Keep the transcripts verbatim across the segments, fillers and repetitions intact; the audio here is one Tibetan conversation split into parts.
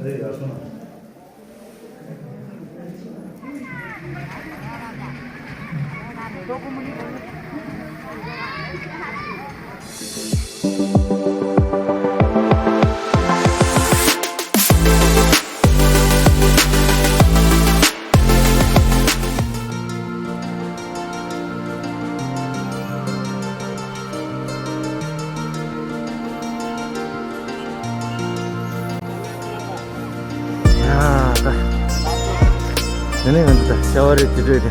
ཡ་ད། དེ་ནས་ང་ཚོ་ད་ཤ་བ་རི་དེ་འགྲོ་དེ།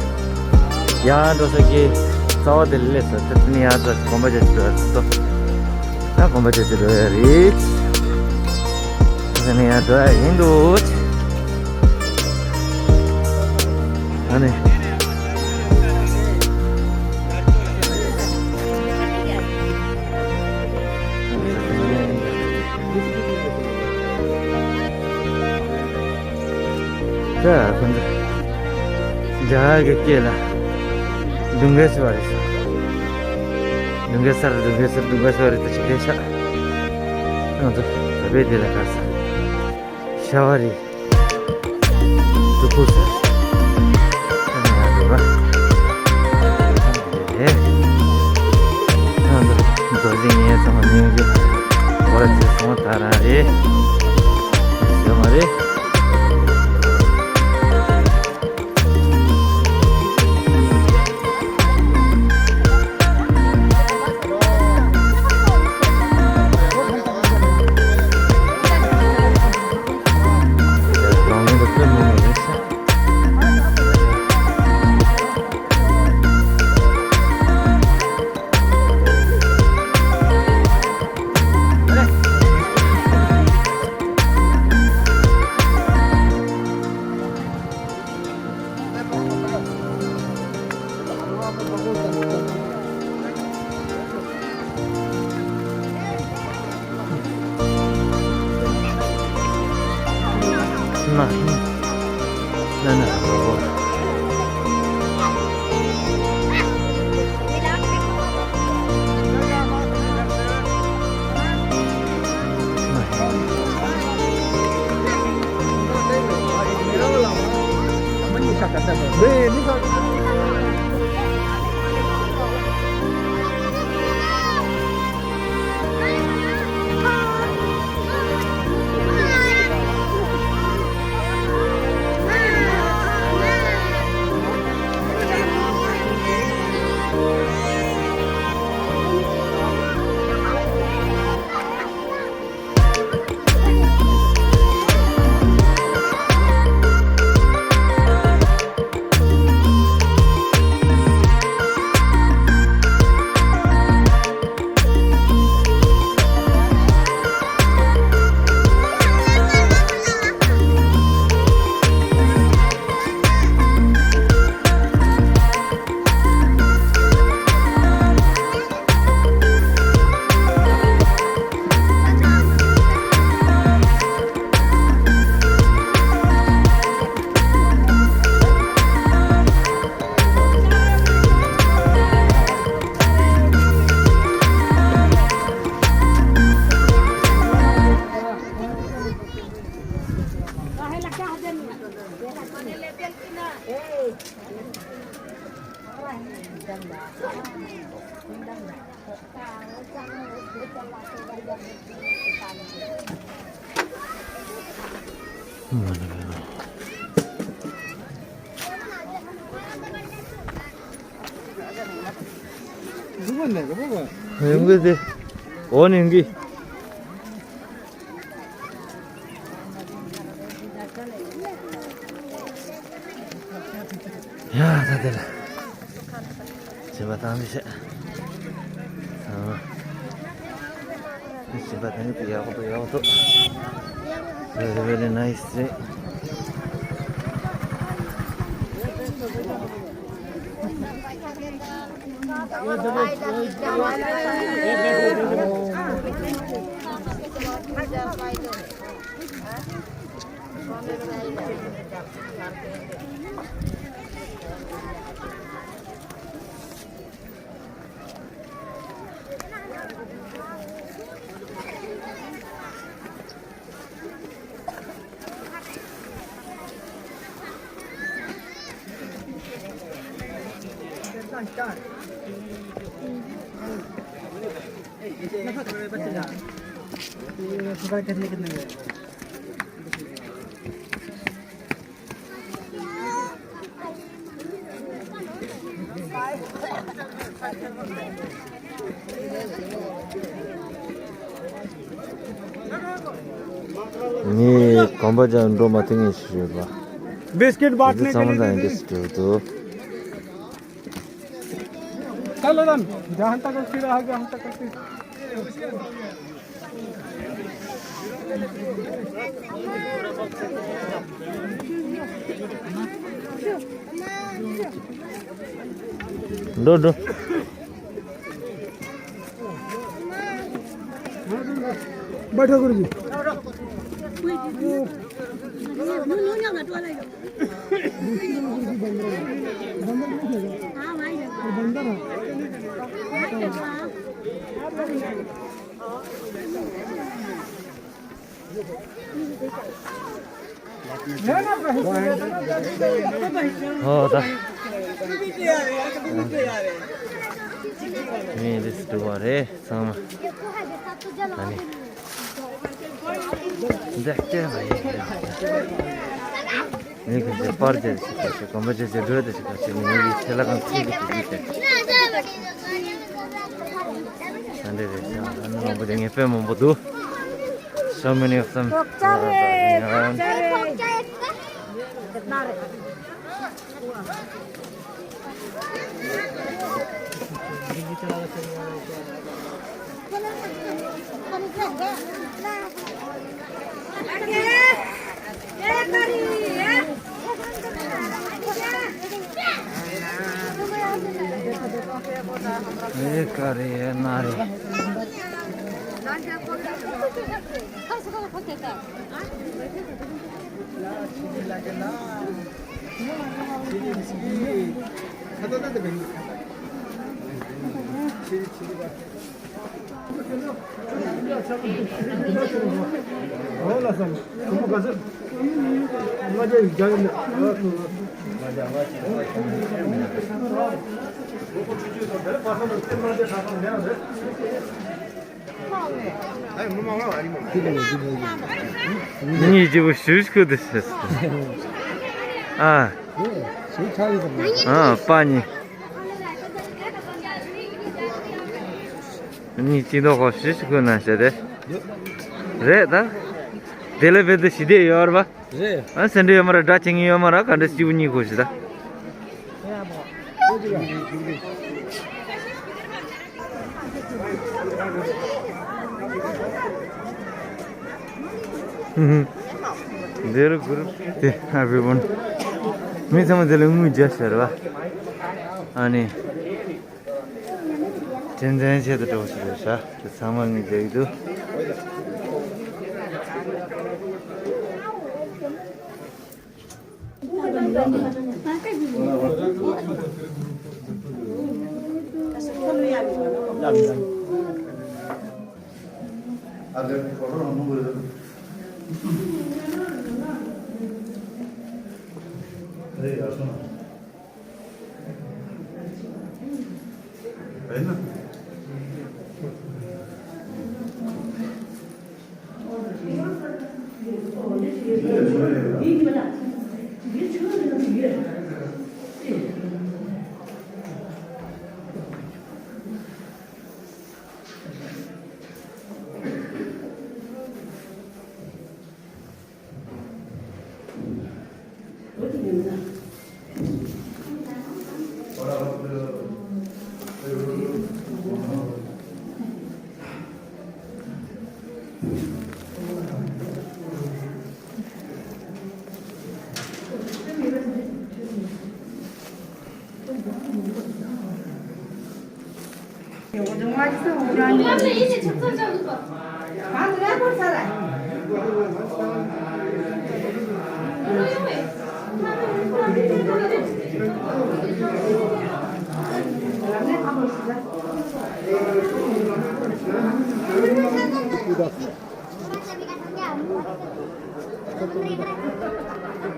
ཡར་འགྲོ་ས་ཀྱི་རྩ་བ་དེ་ལས་ས་དེ་ནས་ཡར་ད་གོམ་པ་བརྒྱབ་ཅིག་འགྲོ་ཡ་ད། ད་གོམ་པ་བརྒྱབ་ཅིག་འགྲོ་ཡ་རེད། དེ་ནས་ཡར་འགྲོ་ཡ་ཡིན་འདུག་ཨ་ནི། ད་ཁོང་ཚོ་རྒྱ་གར་གྱི་སྐད་ལ་སྒྲུང་དཀར་ཟེར་བ་རེད་ཤག་སྒྲུང་དཀར་ཟེར། སྒྲུང་དཀར་ཟེར། སྒྲུང་དཀར་ཟེར་བ་རེད། ད་ཅིག་རེད་ཤག་ང་ཚོ་ད་བས་དེ་ལ་ག་ས་ཤ་བ་རི། འདུག་ཁུག་ཟེར། ཨ་ནི་ཡང་འདུག་ར། ཨེ། ཨ་འདུག་རྡོ་རྗེ་ངའི་ཚང་མ་སྙིང་རྗེ། འོ་ཚེ་སོང་ད་རང་རེད། ཡོད་མ་རེད། ཡོང་གི་དེ། འོ་ནི་ཡོང་གི། ཡ་ད་དེ་ལ་བྱེད་པ་དང་མི་བྱེད། ཨ། བྱེད་པ་དང་མི་ཡག་པོ་འདུག་ཡག་པོ་འདུག Very, very nice རེད། ངས་གོམ་པ་རྒྱག་འགྲོ་མ་ཐུབ་ངེས་ཤིག་ཡོད་པ། बिस्किट बांटने के लिए दीदी। འདི་ཚང་མ་ད་འདི་སུ་འགྲོ་འདུག चलो राम, जहाँ तक फिर आ गए, हम तक फिर। འགྲོ་འགྲོ། बैठो गुरु जी। बंदर है। ཨོ་ད། ངས་འདི་སུ་འགྲོ་བ་རེད་ཚང་མ། ཨ་ནི། འདི་ལྟས་མ་ཡིན། ངས་གི་འདི་པར་རྒྱག་ཞིག་ག་ཞིག་གོམ་པ་རྒྱག་ཞིག་འགྲོ་དེ་ཞིག་ག་ཞིག་ངས་གི་ཆེ་ལ་གང་ཚིག་གི་ཞིག་གི་དེ། ཨ་འདི་རེད་ཤག་ཨ་ནི་མང་པོ་དེ་ངས་དཔེ་མང་པོ་འདུག So many of them. ཨེ་ཀ་རེ་ན་རེ། ཉིད་ཀྱི་བུ་ཞུ་ཞུ་དུ་ཤེས། ཨ། ཨ་པ་ཉི། ཉིད་ཀྱི་དོ་ཧོ་ཞུ་ཞུ་ཁོ་ན་ཤེས་ཏེ། རེད་ད། དེ་ལས་བེད་དུ་ཞི་བདེ་ཡོད་རེད་པ། རེད། ཨ་སེ་འབྲས་ཡོད་མ་རེད། དགྲ་ཆེ་ངེས་ཡོད་མ་རེད། ག་འདྲ་སྐྱིད་པོ་གཉིད་ཁུག་ཞིག་ད། འདིར་གུར་དེ་ཨ་བི་བོན། མི་ཚང་མ་དེ་ལ་དངུལ་རྒྱག་ཤར་བ། ཨ་ནི། དྲིན་ལན་ཆེད་དུ་འགྲོ་ཞིག་རེད་ཤག་དེ་ཚང་མ་དངུལ་རྒྱག་གི་འདུག་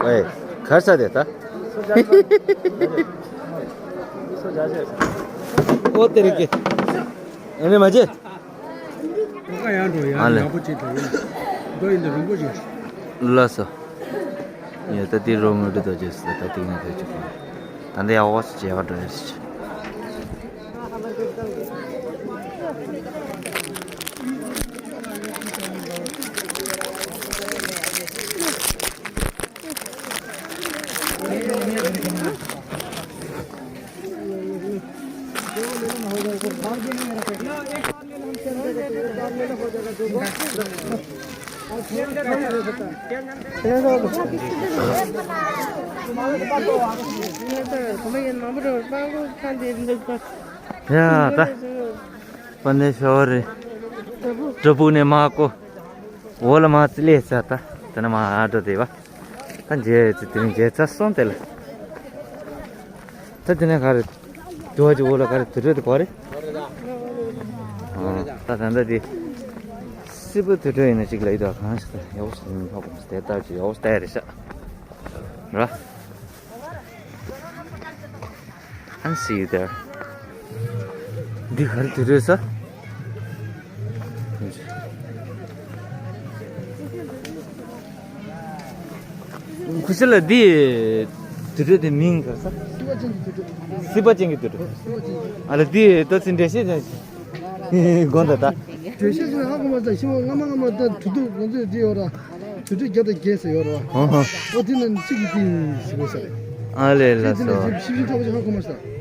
ཨེ། གར་ས་དེ་ད། ཨོ་དེ་རིག་གི། ཨ་ནི་མ་བྱེད། ཨ་ལེ། ལགས་སོ། ཡ་ད་དེ་རོ་མི་འདྲི་དོ་རྗེས་སུ་ད་དེ་ནས་ཐོས་ཆུག་ད་འདི་ཡག་པོ་སུ་བྱེད་པ་འགྲོ་ཡ་སི། ཡ་ད། པ་ནེ་ཤོ་རེ། གྲུ་བུ་ནས་མ་གོ། འོ་ལ་མ་ཙི་ལེ་ས་ད། དེ་ནས་མ་ཨ་འགྲོ་དེ་བ། ད་མཇལ་ཙི་དེ་རིང་མཇལ་ཚར་སོང་དེ་ལ། ད་དེ་ནས་ག་རེ། དུ་བ་ཅི་འོ་ལ་ག་རེ་དུ་དྲོད་དེ་གོ་རེ། ཨ་ད་ད་ད་དེ། སི་པོ་དུ་དྲོད་ཡིན་ན་ཅིག་ལ་ཡི་དྭགས་གང་ཞིག་ད་ཡག་པོ་ཞིག་ཡིན་ཧ་གོ་མ་སི་དེ་ལྟར་ཅིག་ཡག་པོ་ལྟ་རེ་ཤག་ར། I'll see you there. འདི་ག་རེ་དུད་འགྲོ་ས། ཁུ་ཤ་ལ་འདི་དུད་འགྲོ་དེ་མིང་ག་རེ་ས། སྲིད་པ་ཅན་གྱི་དུད་འགྲོ། ཨ་ལ་འདི་ཏོག་ཙམ་འགྲེལ་བཤད་ཅན་ཞིག་དགོངས་དག་ད། འགྲེལ་བཤད་ཅན་ཧ་གོ་མ་ས་ཤི་མོ་སྔ་མ་སྔ་མ་ད་དུད་འགྲོ་ང་ཚོས་འདི་ཡོད་ར། དུད་འགྲོ་བརྒྱ་དང་བརྒྱད་ཟེར་ཡོད་རེད་བ། ཨོ་དེ་ནི་གཅིག་གིས་དེ་ཟེར་དགོས་ས་རེད། ཨ་ལས་ལགས་སོ། དེ་ནི་ཞིབ་ཞིབ་ཐོག་ཅིག་ཧ་གོ་མ་ཤེས།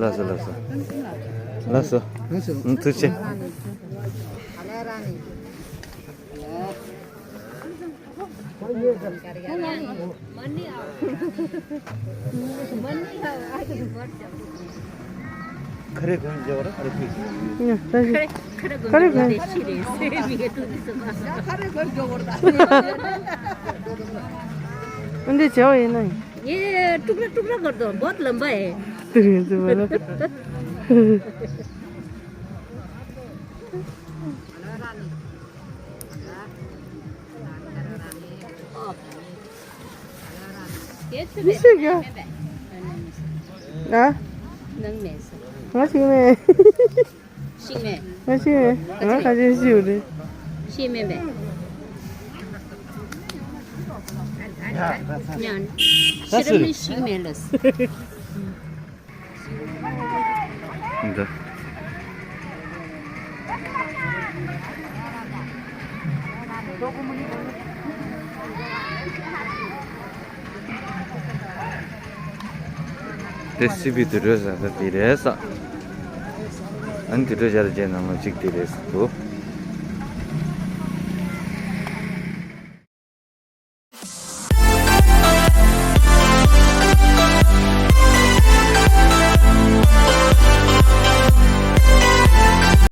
ལགས་སོ་ལགས་སོ། ལགས་སོ། ལགས་སོ། ཐུགས་རྗེ་ཆེ། ཁ་རས་གོན་རྒྱག་པ་ར་ཁ་རས་ཕུད། ཁ་རས་གོན། ཁ་རས་གོན་ཤི་རེད་ཟེར་མི་ག་ཏུ་དི་སོ་མ། ཁ་རས་གོན་རྒྱག་པ་ར། འདི་བྱ་བ་ཡིན་ན་ཡིན། ངས་ཀྲུག་ར་ཀྲུག་ར་གོར་དོ་བོད་ལམ་པ་ཨེ། དེ་རིང་ཚོ་བ་ལ། མི་ཤེས་ཀྱང་། ཨ། ནང་མེད་སོ། ང་ཤེས་མེད། ཤེས་མེད། ང་ཤེས་མེད། ང་ཁ་ཆེ་ཤེས་རེད། ཤེས་མེད་པས། ཉན། ཤེས་རབ་ནི་ཤེས་མེད་ལ། འདི། དེ་སི་པི་དུད་འགྲོ་ཟ་ས་དེ་རེད་ས། ཨ་ནི་དུད་འགྲོ་ཞལ་རས་ནང་ལ་གཅིག་དེ་རེད་ས་འདུག